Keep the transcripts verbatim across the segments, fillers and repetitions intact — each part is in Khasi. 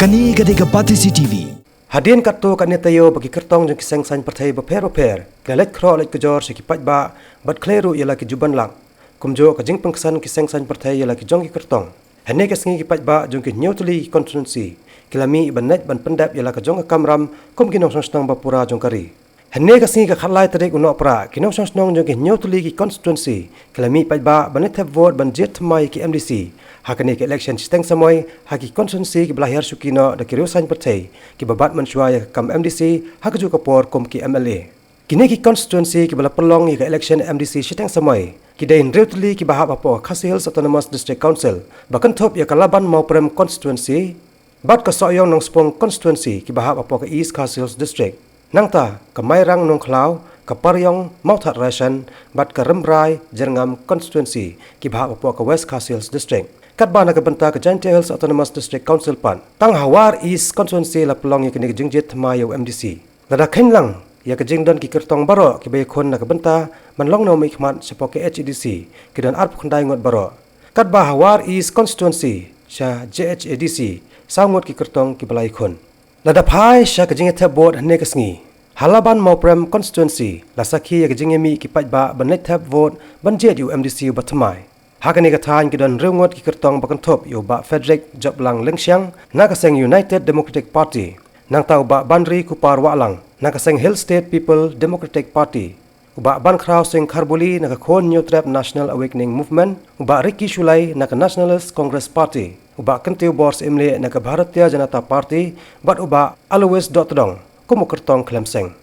Kane ka dei ka Batesi T V. Hadien katto katne taïew ba ki kyrtong jong ki seng saiñ pyrthei bapher bapher ki la leit khroh leit kjor sha ki paidbah bad khlei ruh ïa la ki juban lak. Kumjuh ka jingpynksan ki seng saiñ pyrthei ïa la ki jong ki kyrtong. Hynne ka sngi ki paidbah jong ki hynñiew tylli ki constituency ki la mih ban leit ban pyndep ïa la ka jong ka kamram kum ki nongshong shnong ba pura jong ka ri. Hynne ka sngi ka khatlai tarik u Nohprah ki nongshong shnong jong ki hynñiew tylli ki constituency ki la mih paidbah ban leit thep vote ban jied thymmai ïa ki M D C ha kane ka election shiteng samoi ha ki constituency kiba la hiar shuki noh da ki riewsaiñ pyrthei kiba bat mynshuwa ïa ka kam M D C ha kajuh ka por kum ki M L A. Kine ki constituency kiba la pynlong ïa ka election M D C shiteng samoi ki dei hynriew tylli kiba hap hapoh ka Khasi Hills Autonomous District Council ba kynthup ïa ka Laban Mawprem constituency bad ka Sohiong Nongspung constituency kiba hap hapoh ka East Khasi Hills District. Nangta ka Mairang Nongkhlaw, ka Pariong Mawthadraishan bad ka Rymrai Jyrngam constituency kiba hap hapoh ka West Khasi Hills District. Katba na ka bynta ka Jaintia Hills Autonomous District Council pat, tang ha War East constituency la pynlong ïa kane ka jingjied thymmai ïa u M D C. Lada kheiñ lang ïa ka jingdon ki kyrtong baroh kiba ïakhun na ka bynta ban long nongmihkhmat shapoh ka H A D C, ki don arphew khyndai ngut baroh. Katba ha War East constituency sha J H A D C saw ngut ki kyrtong kiba la ïakhun. Lada phai sha ka jingïathep vote hynne ka sngi ha Laban Mawprem constituency la sakhi ïa ka jingïamih ki paidbah ban leit thep vote ban jied ïa u M D C uba thymmai. Ha kane ka thaiñ ki don hynriew ngut ki kyrtong ba kynthup ïa u Bah Frederick Joplang Lyngsiang na ka seng United Democratic Party, nangta u Bah Banri Kupar Wahlang na ka seng Hill State People Democratic Party, u Bah Bankhraw Singh Kharbuli na ka Khun Hynñiewtrep National Awakening Movement, u Bah Ricky Shullai na ka Nationalist Congress Party, u Bah Kyntiew Bor Syiemlieh na ka Bharatiya Janata Party bad u Bah Alois Dohtdong kum u kyrtong khlem seng.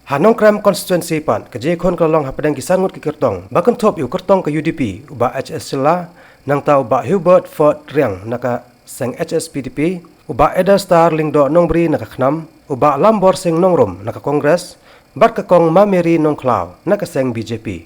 Ha Nongkrem constituency pat ka jingïakhun ka la long hapdeng ki san ngut ki kyrtong ba kynthup ïa u kyrtong ka U D P u Bah H S Shylla, nangta u Bah Hubert Ford Riang na ka seng H S P D P, u Bah Ederstar Lyngdoh Nongbri na ka KHNAM, u Bah Lambor Singh Nongrum na ka Congress bad ka Kong Mameri Nongkhlaw na ka seng B J P.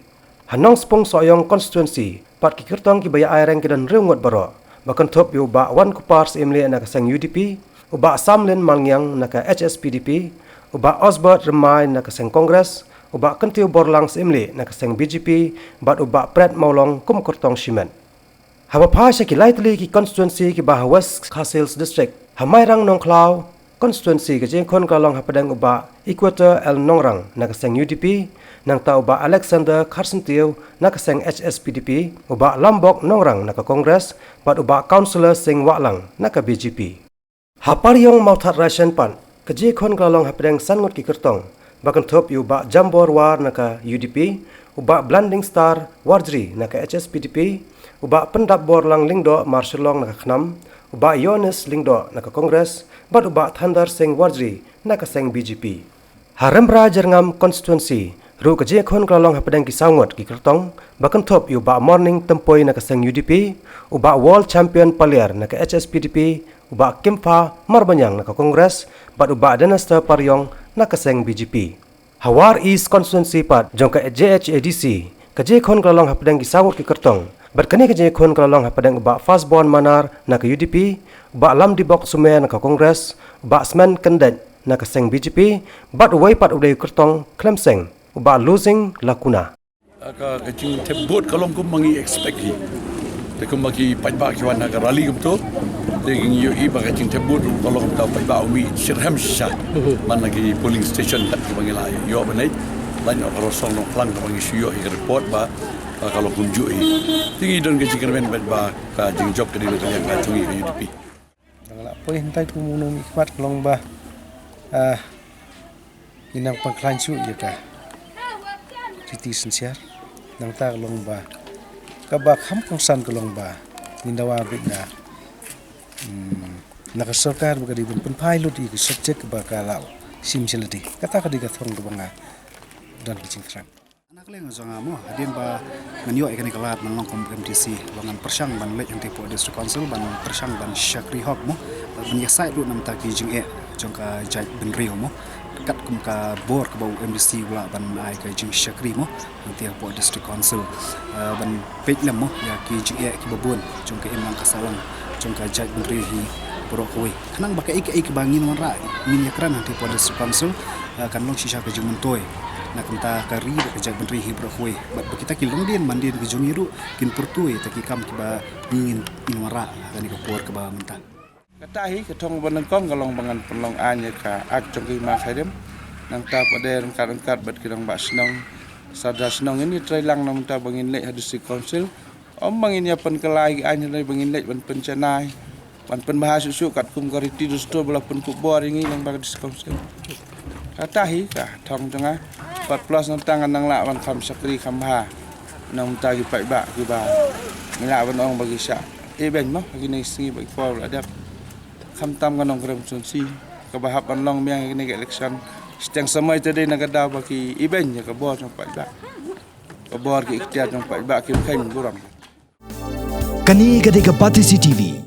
Ha Nongspung Sohiong constituency pat ki kyrtong kiba ïa-aireng ki don hynriew ngut baroh ba kynthup ïa u Bah Wankupar Syiemlieh na ka seng U D P, u Bah Samlin Malngiang na ka H S P D P, u Bah Osbert Rymbai na ka seng Congress, u Bah Kyntiew Borlang Syiemlieh na ka seng B J P bad u Bah Pret Mawlong kum u kyrtong shimet. Haba phai sha ki lai tylli ki constituency kiba ha West Khasi Hills District, ha Mairang Nongkhlaw constituency ka jingïakhun ka la long hapdeng u Bah Equator L Nongrang na ka seng U D P, nangta u Bah Alexander Kharsyntiew na ka seng H S P D P, u Bah Lambok Nongrang na ka Congress bad u Bah Councillor Singh Wahlang na ka B J P. Ha Pariong Mawthadraishan pat ka jingïakhun ka la long hapdeng san ngut ki kyrtong ba kynthup ïa u Bah Jambor War na ka U D P, u Bah Blunding Star Warjri na ka H S P D P, u Bah Pyndapborlang Lyngdoh Marshillong na ka KHNAM, u Bah Yonis Lyngdoh na ka Congress bad u Bah Thunder Singh Warjri na ka seng B J P. Ha Rymrai Jyrngam constituency ruh ka jingïakhun ka la long hapdeng ki saw ngut ki kyrtong ba kynthup ïa u Bah Morning Tympui na ka seng U D P, u Bah World Champion Paliar na ka H S P D P, u Bah Kimpha Marbaniang na ka Congress bad u Bah Denister Pariong na ka seng B J P. Ha War East constituency pat jong ka J H A D C ka jingïakhun ka la long hapdeng ki saw ngut ki kyrtong bad kane ka jingïakhun ka la long hapdeng u Bah Firstborn Manar na ka U D P, u Bah Lamdibok Sumer na ka Congress, u Bah Smen Kyndait na ka seng B J P bad uwei pat u dei u kyrtong khlem seng u Bah Losing Lakuna. Ka, ka jingthep vote ka long kum ma ngi expect hi. Te kum ma ki paidbah ki wan ha ka rally kumto. Te ngi ïohi ba ka jingthep vote ka long kumta, paidbah u mih shitrhem shisha man la ki polling station kat kiba ngi la ïoh ban leit. Lait noh ka rosong noh plang kaba ngi shu ïoh hi ka report ba, ba ka long kumjuh hi. Te ngi don ka jingkyrmen paidbah, ka jingjop ka dei na ka liang ka jong ngi ka U D P. Dang lah poi hyntai kum u nongmihkhmat ka long ba, ah, ngi nang pang khlaiñ shuh ïa ka riti synshar. Nangta ka long ba kaba kham kongsan ka long ba ngin dawa beit na, hmm, na ka sorkar ba ka dei ban pynphai lut ïa ka subject kaba ka la shim sha lade. Kata ka dei ka thong kaba nga don ka jingthrang. Na ka liang jong nga mo, hadien ba ngan ïoh ïa kane ka lad ban long kum M D C, ba ngan pyrshang ban leit hangtei hapoh District Council, ban pyrshang ban shakri hok mo, ban ïasaid ruh namar ki jingeh jong ka jaitbynriew mo. Katkum ka bor kaba u M D C u lah ban ai ka jingshakri mo hangtei hapoh District Council, eh, ban peit lem mo ïa ki jingeh kiba bun jong ka imlang ka sahlang jong ka jaitbynriew hi baroh kawei. Khnang ba kaei kaei kaba ngin wanrah, ngin ïakren hangtei hapoh District Council, eh, kan long shisha ka jingmyntoi na ka bynta ka ri bad ka jaitbynriew hi baroh kawei. Bad ba kita ki longdien mandien ki jong ngi ruh kin pyrthuh ïa kita ki kam kiba ngin, ngin wanrah ha kane ka por kaba mynta. Kata hi ka thong ba nyngkong ka long ba ngan pynlong aiñ ïa ka Act jong ka Hima Khyrim. Nangta pat de ryngkat ryngkat bad ki rangbah shnong, sardar shnong, ngin ïa trei lang na bynta ba ngin leit ha District Council. Ym ba ngin ïa pynkylla ïa ki aiñ hynrei ba ngin leit ban pynjanai, ban pynbha shuh shuh katkum ka riti dustur ba la pynkup bor ïa ngi lyngba ka District Council. Kata hi ka thong jong nga. Bad plus nangta ngan nang lah ban kham shakri kham bha na bynta ki paidbah kiba ngi lah ban ong ba ki shah ibeiñ mo ha kine ki sngi bad ki por ba la dep. Khamtam ka Nongkrem Constituency kaba hap ban long biang ha kine ki election. Shiteng samoi te dei na ka daw ba ki ibeiñ ïa ka bor jong paidbah, ka bor ki ikhtiar jong paidbah, kim kheiñ burom. Kane ka dei ka Batesi TV.